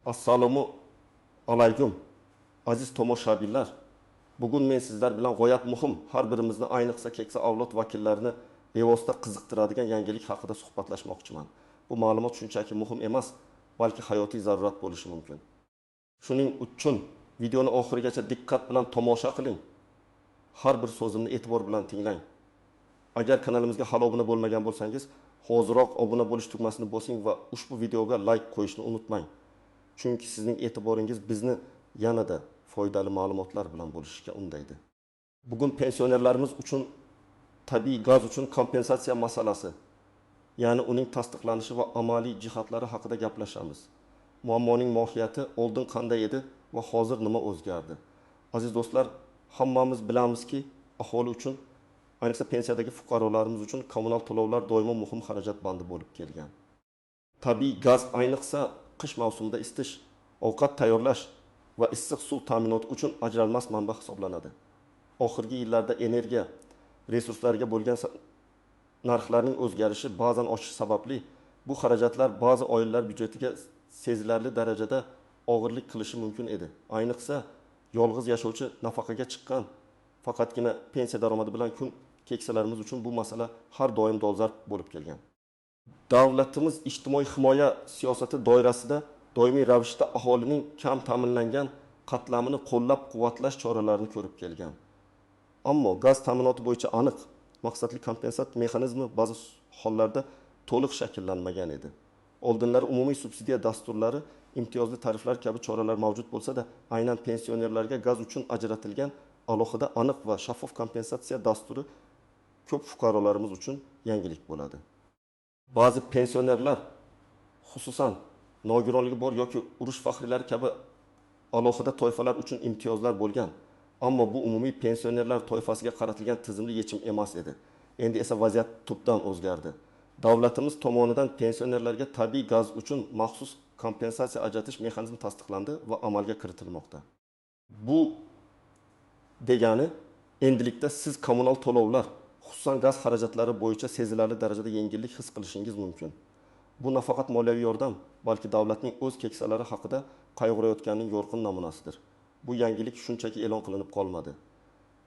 Assalomu alaykum, aziz tomoshabinlar. Bugun men sizlar bilan g'oyat muhim, har birimizni, ayniqsa keksa avlod vakillarini bevosita qiziqtiradigan yangilik haqida suhbatlashmoqchiman. Bu ma'lumot shunchaki muhim emas, balki hayotiy zarurat bo'lishi mumkin. Shuning uchun videoni oxirigacha diqqat bilan tomosha qiling. Har bir so'zimni e'tibor bilan tinglang. Agar kanalimizga hali obuna bo'lmagan bo'lsangiz, hoziroq obuna bo'lish tugmasini bosing va ushbu videoga like qo'yishni unutmang. Chunki sizning e'tiboringiz bizni yanada foydali ma'lumotlar bilan bo'lishishga undaydi. Bugun pensionerlarimiz uchun tabiiy gaz uchun kompensatsiya masalasi, ya'ni uning tasdiqlanishi va amaliy jihatlari haqida gaplashamiz. Muammoning mohiyati oldin qanday edi va hozir nima o'zgardi? Aziz do'stlar, hammamiz bilamizki, aholi uchun, ayniqsa pensiyadagi fuqarolarimiz uchun kommunal to'lovlar doimo muhim xarajat bandi bo'lib kelgan. Tabiiy gaz ayniqsa qish mavsumida isitish, ovqat tayyorlash va issiq suv ta'minoti uchun ajralmas manba hisoblanadi. Oxirgi yillarda energiya resurslariga bo'lgan narxlarning o'zgarishi ba'zan oshishi sababli bu xarajatlar ba'zi oilalar byudjetiga sezilarli darajada og'irlik qilishi mumkin edi. Ayniqsa yolg'iz yashovchi, nafaqaga chiqqan, faqatgina pensiya daromadi bilan kun keksalarimiz uchun bu masala har doim dolzarb bo'lib kelgan. Davlatimiz ijtimoiy himoya siyosati doirasida doimiy ravishda aholining kam ta'minlangan qatlamini qo'llab-quvvatlash choralarini ko'rib kelgan. Ammo gaz ta'minoti bo'yicha aniq maqsadli kompensatsiya mexanizmi ba'zi hollarda to'liq shakllanmagan edi. Oldinlari umumiy subsidiya dasturlari, imtiyozli tariflar kabi choralar mavjud bo'lsa-da, aynan pensionerlarga gaz uchun ajratilgan alohida aniq va shaffof kompensatsiya dasturi ko'p fuqarolarimiz uchun yangilik bo'ladi. Ba'zi pensionerlar, xususan nogironligi bor yoki urush faxriylari kabi alohida toifalar uchun imtiyozlar bo'lgan, ammo bu umumiy pensionerlar toifasiga qaratilgan tizimli yechim emas edi. Endi esa vaziyat tubdan o'zgardi. Davlatimiz tomonidan pensionerlarga tabiiy gaz uchun maxsus kompensatsiya ajratish mexanizmi tasdiqlandi va amalga kiritilmoqda. Bu degani endilikda siz kommunal to'lovlar, xususan gaz xarajatlari bo'yicha sezilarli darajada yengillik his qilishingiz mumkin. Bu nafaqat moliyaviy yordam, balki davlatning o'z keksalari haqida qayg'urayotganining yorqin namunasidir. Bu yangilik shunchaki e'lon qilinib qolmadi,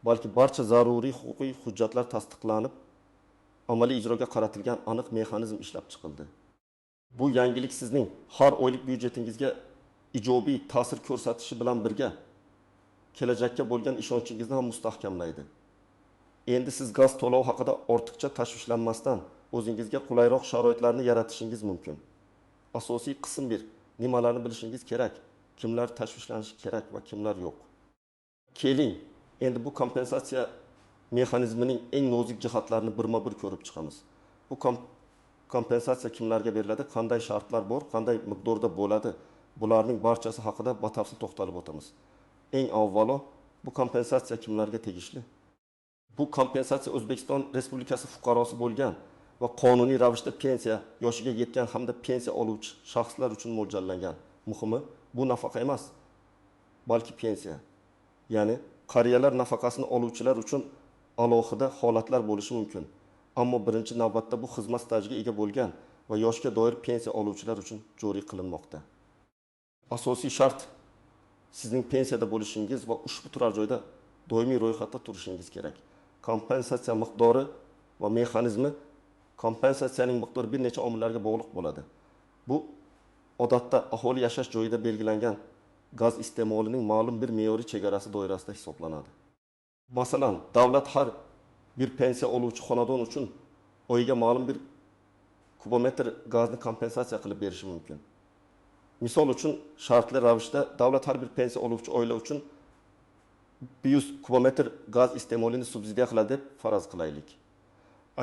balki barcha zaruriy huquqiy hujjatlar tasdiqlanib, amaliy ijroga qaratilgan aniq mexanizm ishlab chiqildi. Bu yangilik sizning har oylik byudjetingizga ijobiy ta'sir ko'rsatishi bilan birga kelajakka bo'lgan ishonchingizni ham mustahkamlaydi. Endi siz gaz to'lovi haqida ortiqcha tashvishlanmasdan o'zingizga qulayroq sharoitlarni yaratishingiz mumkin. Asosiy qism 1. Nimalarni bilishingiz kerak, kimlar tashvishlanishi kerak va kimlar yo'q. Keling, endi bu kompensatsiya mexanizmining eng nozik jihatlarini birma-bir ko'rib chiqamiz. Bu kompensatsiya kimlarga beriladi, qanday shartlar bor, qanday miqdorda bo'ladi, bularning barchasi haqida batafsil to'xtalib o'tamiz. Eng avvalo, bu kompensatsiya kimlarga tegishli? Bu kompensatsiya O'zbekiston Respublikasi fuqarosi bo'lgan va qonuniy ravishda pensiya yoshiga yetgan hamda pensiya oluvchi shaxslar uchun mo'ljallangan. Muhimi, bu nafaqa emas, balki pensiya. Ya'ni qariyalar nafaqasini oluvchilar uchun alohida holatlar bo'lishi mumkin. Ammo birinchi navbatda bu xizmat stajiga ega bo'lgan va yoshga doir pensiya oluvchilar uchun joriy qilinmoqda. Asosiy shart sizning pensiyada bo'lishingiz va ushbu turar joyda doimiy ro'yxatda turishingiz kerak. Kompensatsiya miqdori va mexanizmi. Kompensatsiyaning miqdori bir necha omillarga bog'liq bo'ladi. Bu odatda aholi yashash joyida belgilangan gaz iste'molining ma'lum bir me'yoriy chegarasi doirasida hisoblanadi. Masalan, davlat har bir pensiya oluvchi xonadon uchun oyiga ma'lum bir kubometr gazni kompensatsiya qilib berishi mumkin. Misol uchun, shartli ravishda davlat har bir pensiya oluvchi oila uchun 100 kubometr gaz iste'molini subsidiya qiladi deb faraz qilaylik.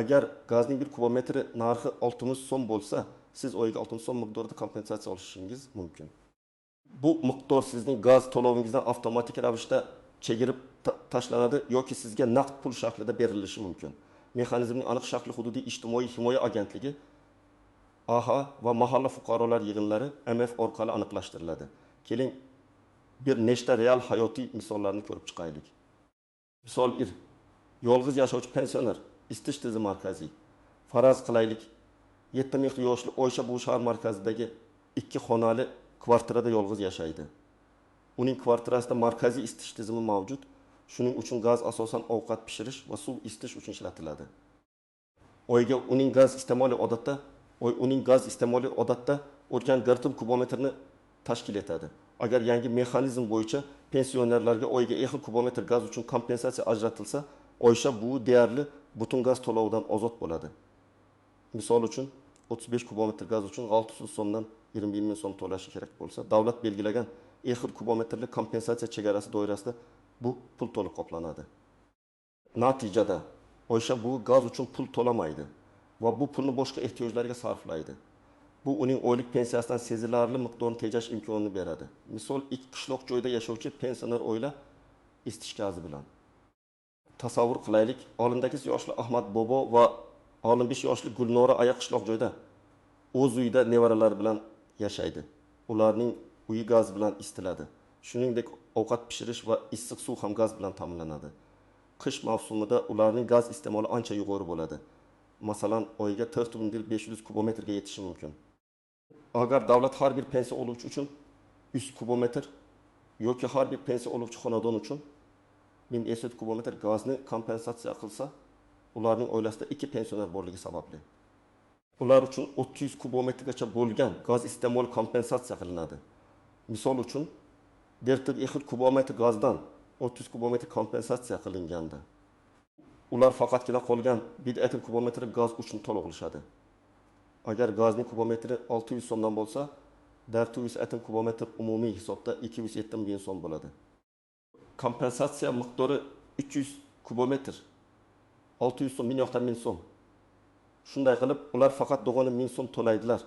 Agar gazning bir kubometri narxi 60 so'm bo'lsa, siz oyiga 60 so'm miqdorida kompensatsiya olishingiz mumkin. Bu miqdor sizning gaz to'lovingizdan avtomatik ravishda chegirib tashlanadi yoki sizga naqd pul shaklida berilishi mumkin. Mexanizmning aniq shakli hududiy ijtimoiy himoya agentligi AHA va mahalla fuqarolar yig'inlari MF orqali aniqlashtiriladi. Keling, bir nechta real hayotiy misollarni ko'rib chiqaylik. Misol 1. Yolg'iz yashovchi pensioner, isitish tizimi markaziy. Faraz qilaylik, 70 yoshli Oysha bu shahar markazidagi 2 xonali kvartirada yolg'iz yashaydi. Uning kvartirasida markaziy isitish tizimi mavjud, shuning uchun gaz asosan ovqat pishirish va suv isitish uchun ishlatiladi. Oyga uning gaz iste'moli odatda uning gaz iste'moli odatda o'tgan 4 kubometrni tashkil etadi. Agar yangi mexanizm bo'yicha pensionerlarga oyga 2 kubometr gaz uchun kompensatsiya ajratilsa, Oysha buvi deyarli butun gaz to'lovidan ozod bo'ladi. Misol uchun 35 kubometr gaz uchun 600 so'mdan 21 ming so'm to'lashi kerak bo'lsa, davlat belgilagan 2 kubometrlik kompensatsiya chegarasi doirasida bu pul to'liq qoplanadi. Natijada Oysha buvi gaz uchun pul to'lamaydi va bu pulni boshqa ehtiyojlarga sarflaydi. Bu uning oylik pensiyasidan sezilarli miqdorni tejash imkonini beradi. Misol, 2 qishloq joyda yashovchi pensioner oila isitish gazi bilan. Tasavvur qilaylik, 68 yoshli Ahmad bobo va 65 yoshli Gulnora aya qishloq joyda o'z uyida nevaralari bilan yashaydi. Ularning uyi gaz bilan isitiladi. Shuningdek, ovqat pishirish va issiq suv ham gaz bilan ta'minlanadi. Qish mavsumida ularning gaz iste'moli ancha yuqori bo'ladi. Masalan, oyga 4500 kubometrga yetishi mumkin. Agar davlat har bir pensiya oluvchi uchun 100 kubometr yoki har bir pensiya oluvchi xonadon uchun 1050 kubometr gazni kompensatsiya qilsa, ularning oilasida 2 pensioner borligi sababli ular uchun 300 kubometrgacha bo'lgan gaz iste'moli kompensatsiya qilinadi. Misol uchun, 4,2 kubometr gazdan 30 kubometr kompensatsiya qilinganda ular faqatgina qolgan 1,5 kubometr gaz uchun to'lov qilishadi. Agar gazning kubometri 600 so'mdan bo'lsa, 4,5 kubometr umumiy hisobda 207 ming so'm bo'ladi. Kompensatsiya miqdori 300 kubometr 600 so'm, 1000 ming so'm. Shunday qilib, ular faqat do'g'oni 1000 so'm to'laydilar.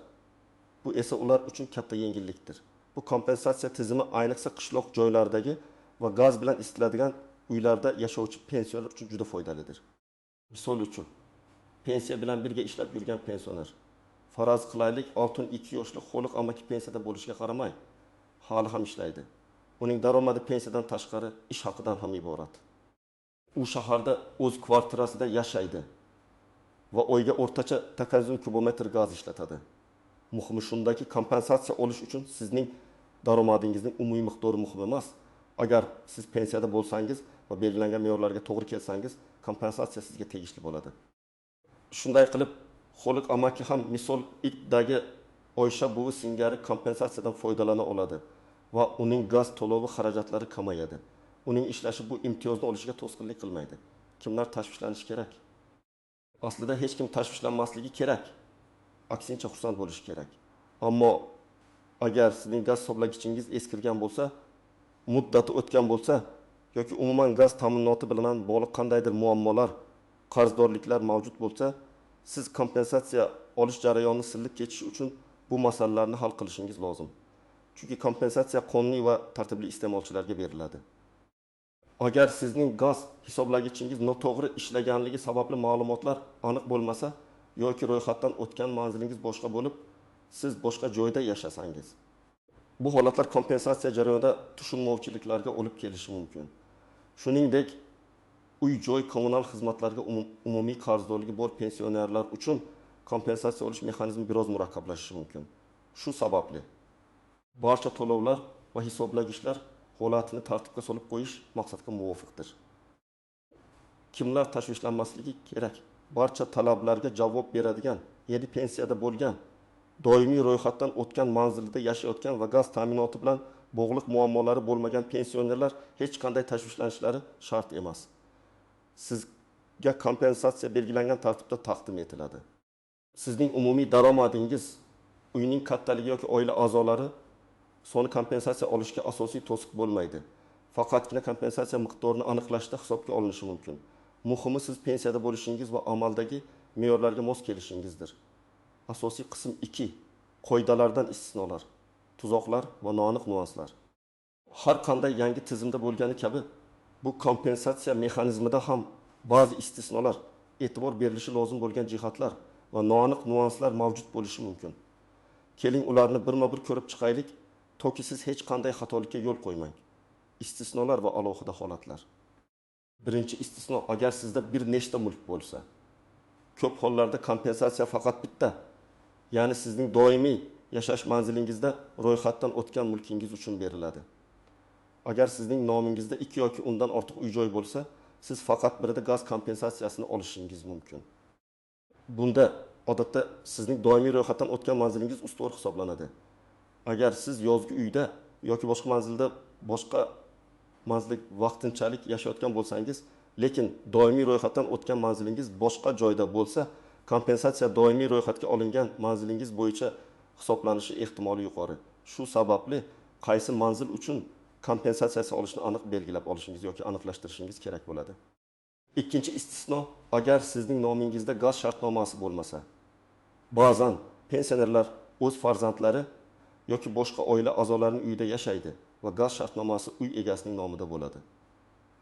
Bu esa ular uchun katta yengillikdir. Bu kompensatsiya tizimi ayniqsa qishloq joylardagi va gaz bilan isitiladigan uylarda yashovchi pensionerlar uchun juda foydalidir. Misol uchun, pensiya bilan birga ishlab yurgan pensioner, faraz qilaylik, 62 yoshli Xoliq amaki pensiyada bo'lishiga qaramay, hali ham ishlaydi. Uning daromadi pensiyadan tashqari ish haqidan ham iborat. U shaharda o'z kvartirasida yashaydi va oyga o'rtacha 800 kubometr gaz ishlatadi. Muhimi shundaki, kompensatsiya olish uchun sizning daromadingizning umumiy miqdori muhim emas. Agar siz pensiyada bo'lsangiz va belgilangan me'yorlarga to'g'ri kelsangiz, kompensatsiya sizga tegishli bo'ladi. Shunday qilib, Xoliq amaki ham misol 2dagi Oysha buvi singari kompensatsiyadan foydalana oladi va uning gaz to'lovi xarajatlari kamayadi. Uning ishlashi bu imtiyozni olishiga to'sqinlik qilmaydi. Kimlar tashvishlanishi kerak? Aslida hech kim tashvishlanmasligi kerak. Aksincha xursand bo'lishi kerak. Ammo agar sizning gaz hisoblagichingiz eskirgan bo'lsa, muddati o'tgan bo'lsa yoki umuman gaz ta'minoti bilan bog'liq qandaydir muammolar, qarzdorliklar mavjud bo'lsa, siz kompensatsiya olish jarayonini silib ketish uchun bu masalalarni hal qilishingiz lozim. Chunki kompensatsiya qonuniy va tartibli iste'molchilarga beriladi. Agar sizning gaz hisoblagichingiz noto'g'ri ishlaganligi sababli ma'lumotlar aniq bo'lmasa yoki ro'yxatdan o'tgan manzilingiz boshqa bo'lib, siz boshqa joyda yashasangiz, bu holatlar kompensatsiya jarayonida tushunmovchiliklarga olib kelishi mumkin. Shuningdek, uy-joy kommunal xizmatlarga umumiy qarzdorligi bor pensionerlar uchun kompensatsiya olish mexanizmi biroz murakkablashishi mumkin. Shu sababli barcha to'lovlar va hisoblagichlar holatini tartibga solib qo'yish maqsadga muvofiqdir. Kimlar tashvishlanmasligi kerak? Barcha talablarga javob beradigan, yeni pensiyada bo'lgan, doimiy ro'yxatdan o'tgan manzilida yashayotgan va gaz ta'minoti bilan bog'liq muammolari bo'lmagan pensionerlar hech qanday tashvishlanishlari shart emas. Sizga kompensatsiya belgilangan tartibda taqdim etiladi. Sizning umumiy daromadingiz, uyning kattaligi yoki oila a'zolari soni kompensatsiya olishga asosiy to'siq bo'lmaydi. Faqatgina kompensatsiya miqdorini aniqlashda hisobga olinishi mumkin. Muhimi siz pensiyada bo'lishingiz va amaldagi me'yorlarga mos kelishingizdir. Asosiy qism 2. Qoidalardan istisnolar, tuzoqlar va noaniq nuanslar. Har qanday yangi tizimda bo'lgani kabi bu kompensatsiya mexanizmida ham ba'zi istisnolar, e'tibor berilishi lozim bo'lgan jihatlar va noaniq nuanslar mavjud bo'lishi mumkin. Keling ularni birma-bir ko'rib chiqaylik, toki siz hech qanday xatolikka yo'l qo'ymang. Istisnolar va alohida holatlar. Birinchi istisno, agar sizda bir nechta mulk bo'lsa, ko'p hollarda kompensatsiya faqat bitta, ya'ni sizning doimiy yashash manzilingizda ro'yxatdan o'tgan mulkingiz uchun beriladi. Agar sizning nomingizda ikki yoki undan ortiq uy-joy bo'lsa, siz faqat birida gaz kompensatsiyasini olishingiz mumkin. Bunda odatda sizning doimiy ro'yxatdan o'tgan manzilingiz ustuvor hisoblanadi. Agar siz yozgi uyda yoki boshqa manzilda boshqa manzilda vaqtinchalik yashayotgan bo'lsangiz, lekin doimiy ro'yxatdan o'tgan manzilingiz boshqa joyda bo'lsa, kompensatsiya doimiy ro'yxatga olingan manzilingiz bo'yicha hisoblanishi ehtimoli yuqori. Shu sababli qaysi manzil uchun kompensatsiyasi olishni aniq belgilab olishingiz yoki aniqlashtirishingiz kerak bo'ladi. Ikkinchi istisno, agar sizning nomingizda gaz shartnomasi bo'lmasa. Ba'zan pensionerlar o'z farzandlari yoki boshqa oila a'zolarining uyida yashaydi va gaz shartnomasi uy egasining nomida bo'ladi.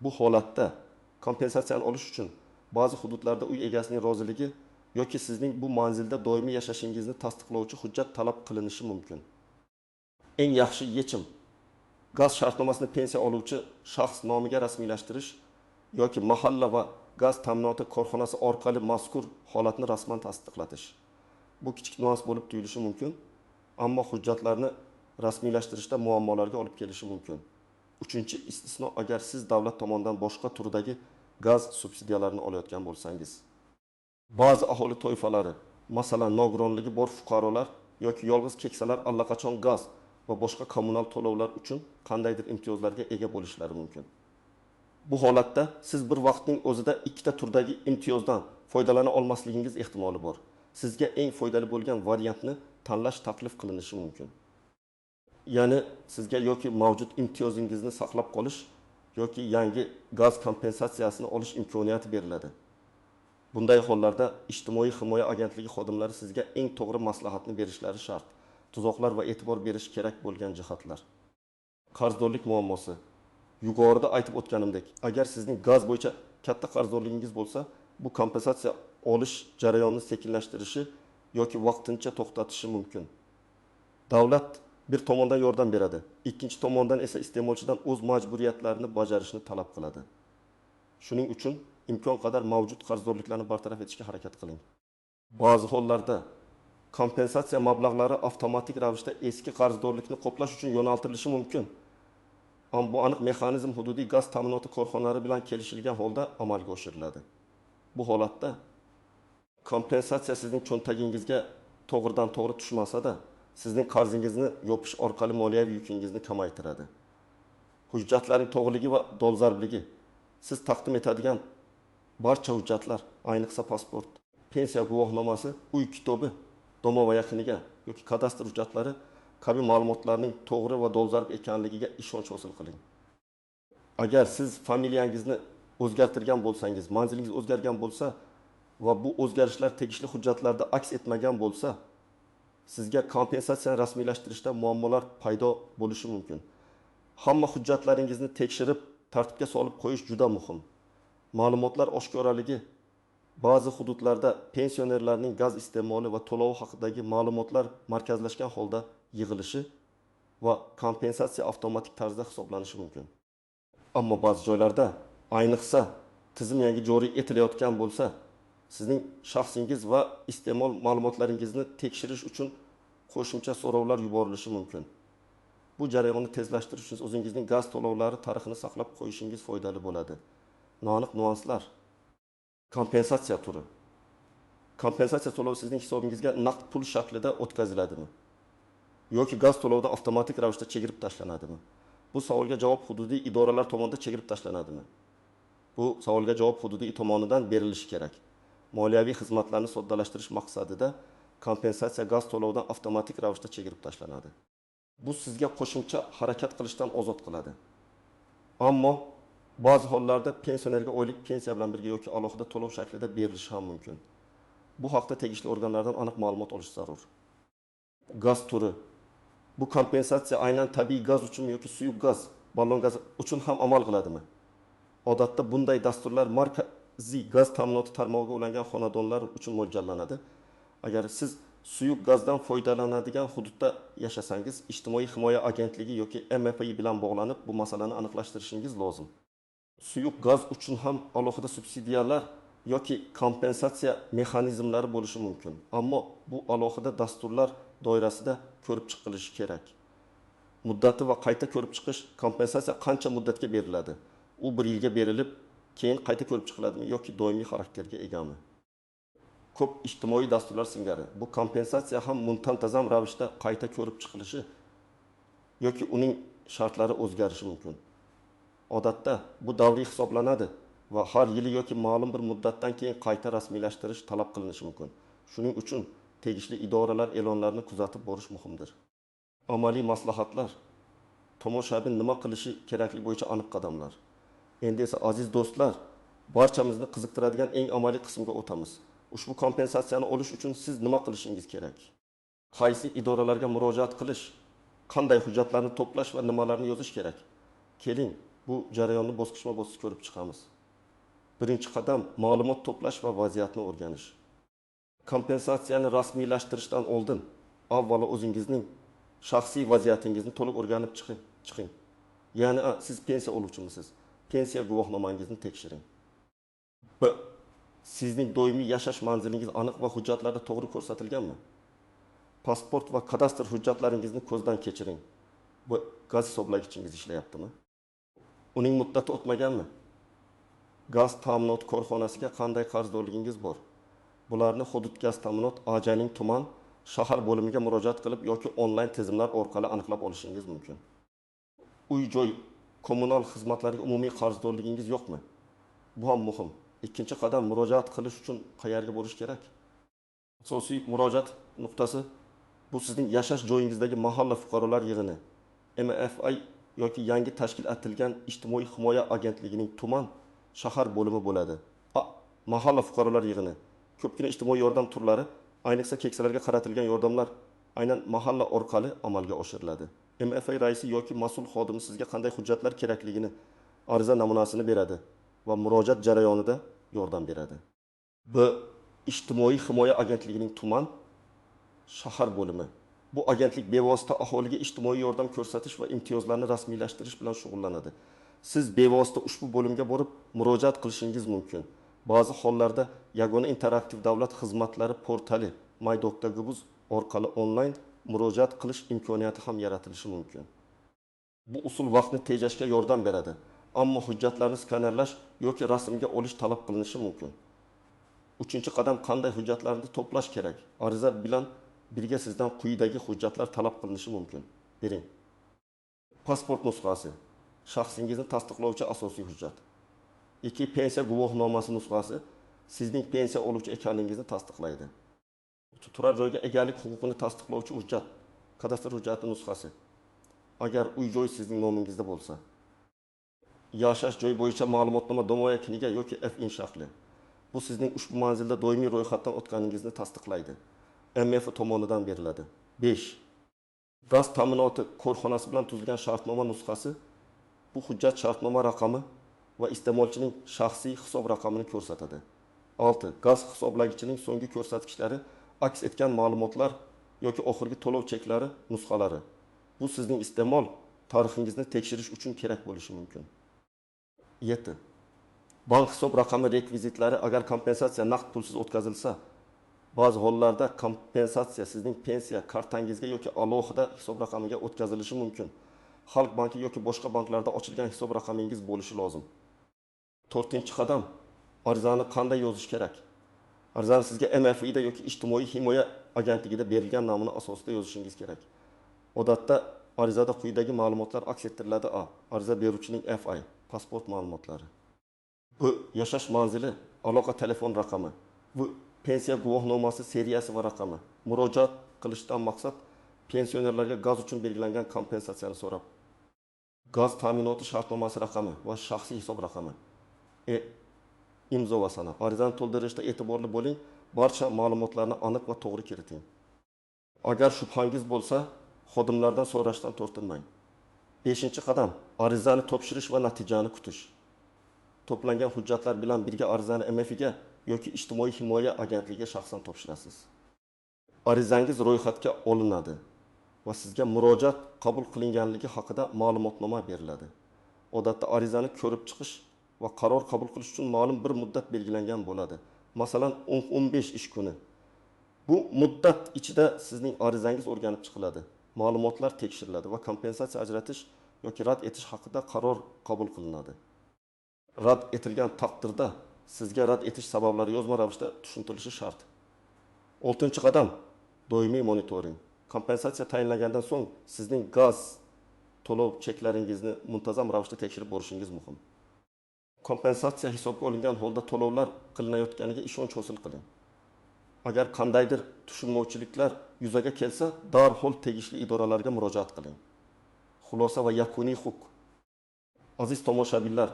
Bu holatda kompensatsiyani olish uchun ba'zi hududlarda uy egasining roziligi yoki sizning bu manzilda doimiy yashashingizni tasdiqlovchi hujjat talab qilinishi mumkin. Eng yaxshi yechim gaz shartnomasini pensiya oluvchi shaxs nomiga rasmiylashtirish yoki mahalla va gaz ta'minoti korxonasi orqali mazkur holatni rasman tasdiqlatish. Bu kichik nuans bo'lib tuyulishi mumkin, ammo hujjatlarni rasmiylashtirishda muammolarga olib kelishi mumkin. Uchinchi istisno, agar siz davlat tomonidan boshqa turdagi gaz subsidiyalarini olayotgan bo'lsangiz. Ba'zi aholi toifalari, masalan, nogironligi bor fuqarolar yoki yolg'iz keksalar allaqachon gaz va boshqa kommunal to'lovlar uchun qandaydir imtiyozlarga ega bo'lishlari mumkin. Bu holatda siz bir vaqtning o'zida ikkita turdagi imtiyozdan foydalana olmasligingiz ehtimoli bor. Sizga eng foydali bo'lgan variantni tanlash taklif qilinishi mumkin. Ya'ni sizga yoki mavjud imtiyozingizni saqlab qolish yoki yangi gaz kompensatsiyasini olish imkoniyati beriladi. Bunday hollarda Ijtimoiy himoya agentligi xodimlari sizga eng to'g'ri maslahatni berishlari shart. Tuzoqlar va e'tibor berish kerak bo'lgan jihatlar. Qarzdorlik muammosi. Yuqorida aytib o'tganimdek, agar sizning gaz bo'yicha katta qarzdorligingiz bo'lsa, bu kompensatsiya olish jarayonini sekinlashtirishi yoki vaqtincha to'xtatishi mumkin. Davlat bir tomondan yordam beradi, ikkinchi tomondan esa iste'molchidan o'z majburiyatlarini bajarishni talab qiladi. Shuning uchun imkon qadar mavjud qarzdorliklarni bartaraf etishga harakat qiling. Ba'zi hollarda kompensatsiya mablag'lari avtomatik ravishda eski qarzdorlikni qoplash uchun yo'naltirilishi mumkin. Ammo bu aniq mexanizm hududiy gaz ta'minoti korxonalari bilan kelishilgan holda amalga oshiriladi. Bu holatda kompensatsiya sizning cho'ntagingizga to'g'ridan to'g'ri tushmasa-da, sizning qarzingizni yopish orqali moliyaviy yukingizni kamaytiradi. Hujjatlarning to'g'riligi va dolzarbligi. Siz taqdim etadigan barcha hujjatlar, ayniqsa pasport, pensiya guvohnomasi, uy kitobi, domo va yaqiniga yoki kadastr hujjatlari kabi ma'lumotlarning to'g'ri va dolzarb ekanligiga ishonch hosil qiling. Agar siz familiyangizni o'zgartirgan bo'lsangiz, manzilingiz o'zgargan bo'lsa va bu o'zgarishlar tegishli hujjatlarda aks etmagan bo'lsa, sizga kompensatsiyani rasmiylashtirishda muammolar paydo bo'lishi mumkin. Hamma hujjatlaringizni tekshirib, tartibga solib qo'yish juda muhim. Ma'lumotlar oshkoraligi. Ba'zi hududlarda pensionerlarning gaz iste'moli va to'lovi haqidagi ma'lumotlar markazlashgan holda yig'ilishi va kompensatsiya avtomatik tarzda hisoblanishi mumkin. Ammo ba'zi joylarda, ayniqsa tizim yangi joriy etilayotgan bo'lsa, sizning shaxsingiz va iste'mol ma'lumotlaringizni tekshirish uchun qo'shimcha so'rovlar yuborilishi mumkin. Bu jarayonni tezlashtirish uchun o'zingizning gaz to'lovlari tarixini saqlab qo'yishingiz foydali bo'ladi. Noaniq nuanslar. Kompensatsiya turi. Kompensatsiya to'lovi sizning hisobingizga naqd pul shaklida o'tkaziladimi yoki gaz to'lovidan avtomatik ravishda chegirib tashlanadimi? Bu savolga javob hududiy idoralar tomonidan chegirib tashlanadimi? Bu savolga javob hududiy tomonidan berilishi kerak. Moliyaviy xizmatlarni soddalashtirish maqsadida kompensatsiya gaz to'lovidan avtomatik ravishda chegirib tashlanadi. Bu sizga qo'shimcha harakat qilishdan ozod qiladi. Ammo ba'zi hollarda pensionerga oylik pensiya bilan birga yoki alohida to'lov shaklida berilishi ham mumkin. Bu haqda tegishli organlardan aniq ma'lumot olish zarur. Gaz turi. Bu kompensatsiya aynan tabiiy gaz uchun yoki suyuq gaz, ballon gaz uchun ham amal qiladimi? Odatda bunday dasturlar markaziy gaz ta'minoti tarmog'iga ulangan xonadonlar uchun mo'ljallanadi. Agar siz suyuq gazdan foydalanadigan hududda yashasangiz, Ijtimoiy himoya agentligi yoki MFI bilan bog'lanib bu masalani aniqlashtirishingiz lozim. Suyuq gaz uchun ham alohida subsidiyalar yoki kompensatsiya mexanizmlari bo'lishi mumkin. Ammo bu alohida dasturlar doirasida ko'rib chiqilishi kerak. Muddati va qayta ko'rib chiqish: kompensatsiya qancha muddatga beriladi? U 1 yilga berilib, keyin qayta ko'rib chiqiladimi yoki doimiy xarakterga egami? Ko'p ijtimoiy dasturlar singari bu kompensatsiya ham muntazam ravishda qayta ko'rib chiqilishi yoki uning shartlari o'zgarishi mumkin. Odatda bu davriy hisoblanadi va har yili yoki ma'lum bir muddatdan keyin qayta rasmiylashtirish talab qilinishi mumkin. Shuning uchun tegishli idoralar e'lonlarini kuzatib borish muhimdir. Amaliy maslahatlar: tomoshabin nima qilishi kerakligi bo'yicha aniq qadamlar. Endi esa, aziz do'stlar, barchamizni qiziqtiradigan eng amaliy qismga o'tamiz. Ushbu kompensatsiyani olish uchun siz nima qilishingiz kerak? Qaysi idoralarga murojaat qilish, qanday hujjatlarni to'plash va nimalarni yozish kerak? Keling, bu jarayonni bosqichma-bosqich ko'rib chiqamiz. Birinchi qadam: ma'lumot to'plash va vaziyatni o'rganish. Kompensatsiyani rasmiylashtirishdan oldin avvalo o'zingizning shaxsiy vaziyatingizni to'liq o'rganib chiqing. Ya'ni A, siz pensiya oluvchimisiz? Pensiya guvohnomangizni tekshiring. B, sizning doimiy yashash manzilingiz aniq va hujjatlarda to'g'ri ko'rsatilganmi? Pasport va kadastr hujjatlaringizni ko'zdan kechiring. Bu gaz hisoblagichingiz ishlayaptimi? Uning muddati o'tmaganmi? Gaz ta'minot korxonasiga qanday qarzdorligingiz bor? Bularni Hudud gaz ta'minot AJning tuman, shahar bo'limiga murojaat qilib yoki onlayn tizimlar orqali aniqlab olishingiz mumkin. Uy-joy kommunal xizmatlariga umumiy qarzdorligingiz yo'qmi? Bu ham muhim. Ikkinchi qadam: murojaat qilish uchun qayerga borish kerak? Asosiy murojaat nuqtasi bu sizning yashash joyingizdagi mahalla fuqarolar yig'ini, MFI yoki yangi tashkil etilgan Ijtimoiy himoya agentligining tuman, shahar bo'limi bo'ladi. A, mahalla fuqarolar yig'ini. Ko'pgina ijtimoiy yordam turlari, ayniqsa keksalarga qaratilgan yordamlar aynan mahalla orqali amalga oshiriladi. MFI raisi yoki mas'ul xodimi sizga qanday hujjatlar kerakligini, ariza namunasini beradi va murojaat jarayonida yordam beradi. B, Ijtimoiy himoya agentligining tuman, shahar bo'limi. Bu agentlik bevosita aholiga ijtimoiy yordam ko'rsatish va imtiyozlarni rasmiylashtirish bilan shug'ullanadi. Siz bevosita ushbu bo'limga borib murojaat qilishingiz mumkin. Ba'zi hollarda yagona interaktiv davlat xizmatlari portali my.gov.uz orqali onlayn murojaat qilish imkoniyati ham yaratilishi mumkin. Bu usul vaqtni tejashga yordam beradi, ammo hujjatlarni skanerlash yoki rasmga olish talab qilinishi mumkin. Uchinchi qadam: qanday hujjatlarni to'plash kerak? Ariza bilan birga sizdan quyidagi hujjatlar talab qilinishi mumkin. Bering: pasport nusxasi, shaxsingizni tasdiqlovchi asosiy hujjat. 2, pensiya guvohnomasi nusxasi, sizning pensiya oluvchi ekaningizni tasdiqlaydi. Turar joyga egalik huquqini tasdiqlovchi hujjat, kadastr hujjati nusxasi. Agar uy-joy sizning nomingizda bo'lsa. Yashash joyi bo'yicha ma'lumotnoma домовая книга yoki FIN shakli. Bu sizning ushbu manzilda doimiy ro'yxatdan o'tganingizni tasdiqlaydi. MF tomonidan beriladi. 5, gaz ta'minoti korxonasi bilan tuzilgan shartnoma nusxasi. Bu hujjat shartnoma raqami va iste'molchining shaxsiy hisob raqamini ko'rsatadi. 6, gaz hisoblagichining so'nggi ko'rsatkichlari aks etgan ma'lumotlar yoki oxirgi to'lov cheklari nusxalari. Bu sizning iste'mol tarixingizni tekshirish uchun kerak bo'lishi mumkin. 7, bank hisob raqami rekvizitlari agar kompensatsiya naqd pulsiz o'tkazilsa, ba'zi hollarda kompensatsiya sizning pensiya kartangizga yoki alohida hisob raqamiga o'tkazilishi mumkin. Xalq banki yoki boshqa banklarda ochilgan hisob raqamingiz bo'lishi lozim. To'rtinchi qadam: arizani qanday yozish kerak? Arizani sizga MFIda yoki Ijtimoiy himoya agentligida berilgan namuna asosida yozishingiz kerak. Odatda arizada quyidagi ma'lumotlar aks ettiriladi: A, ariza beruvchining FI, pasport ma'lumotlari. B, yashash manzili, aloqa telefon raqami. V, pensiya guvohnomasi seriyasi va raqami. Murojaat qilishdan maqsad pensionerlarga gaz uchun belgilangan kompensatsiyani so'rab. Gaz ta'minoti shartnomasi raqami va shaxsiy hisob raqami. E, imzo va sana. Arizani to'ldirishda e'tiborli bo'ling, barcha ma'lumotlarni aniq va to'g'ri kiriting. Agar shubhangiz bo'lsa, xodimlardan so'rashdan tortinmang. Beshinchi qadam: arizani topshirish va natijani kutish. To'plangan hujjatlar bilan birga arizani MFIga yoki Ijtimoiy himoya agentligiga shaxsan topshirasiz. Arizangiz ro'yxatga olinadi va sizga murojaat qabul qilinganligi haqida ma'lumotnoma beriladi. Odatda arizani ko'rib chiqish va qaror qabul qilish uchun ma'lum bir muddat belgilangan bo'ladi. Masalan, 10-15 ish kuni. Bu muddat ichida sizning arizangiz o'rganib chiqiladi, ma'lumotlar tekshiriladi va kompensatsiya ajratish yoki rad etish haqida qaror qabul qilinadi. Rad etilgan taqdirda sizga rad etish sabablari yozma ravishda tushuntirilishi shart. Oltinchi qadam: doimiy monitoring. Kompensatsiya tayinlangandan so'ng sizning gaz to'lov cheklaringizni muntazam ravishda tekshirib borishingiz muhim. Kompensatsiya hisobga olingan holda to'lovlar qilinayotganiga ishonch hosil qiling. Agar qandaydir tushunmovchiliklar yuzaga kelsa, darhol tegishli idoralarga murojaat qiling. Xulosa va yakuniy hukm. Aziz tomoshabinlar,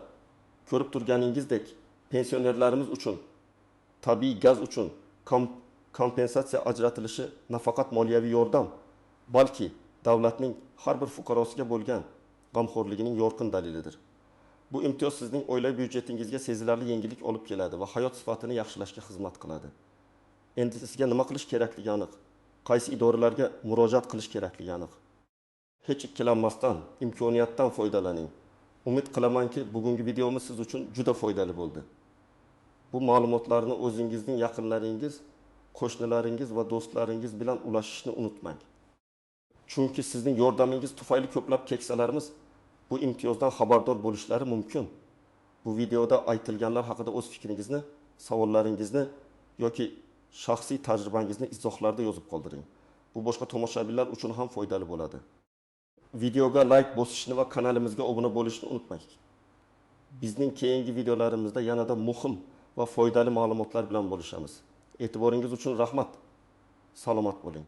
ko'rib turganingizdek, pensionerlarimiz uchun tabiiy gaz uchun kompensatsiya ajratilishi nafaqat moliyaviy yordam, balki davlatning har bir fuqarosiga bo'lgan g'amxo'rligining yorqin dalilidir. Bu imtiyoz sizning oila byudjetingizga sezilarli yengillik olib keladi va hayot sifatini yaxshilashga xizmat qiladi. Endi sizga nima qilish kerakligi aniq, qaysi idoralarga murojaat qilish kerakligi aniq. Hech ikkilanmasdan imkoniyatdan foydalaning. Umid qilamanki, bugungi videomiz siz uchun juda foydali bo'ldi. Bu ma'lumotlarni o'zingizning yaqinlaringiz, qo'shnilaringiz va do'stlaringiz bilan ulashishni unutmang. Chunki sizning yordamingiz tufayli ko'plab keksalarimiz bu imtiyozdan xabardor bo'lishlari mumkin. Bu videoda aytilganlar haqida o'z fikringizni, savollaringizni yoki shaxsiy tajribangizni izohlarda yozib qoldiring. Bu boshqa tomoshabinlar uchun ham foydali bo'ladi. Videoga like bosishni va kanalimizga obuna bo'lishni unutmang. Bizning keyingi videolarimizda yanada muhim va foydali ma'lumotlar bilan bo'lishamiz. E'tiboringiz uchun rahmat. Salomat bo'ling.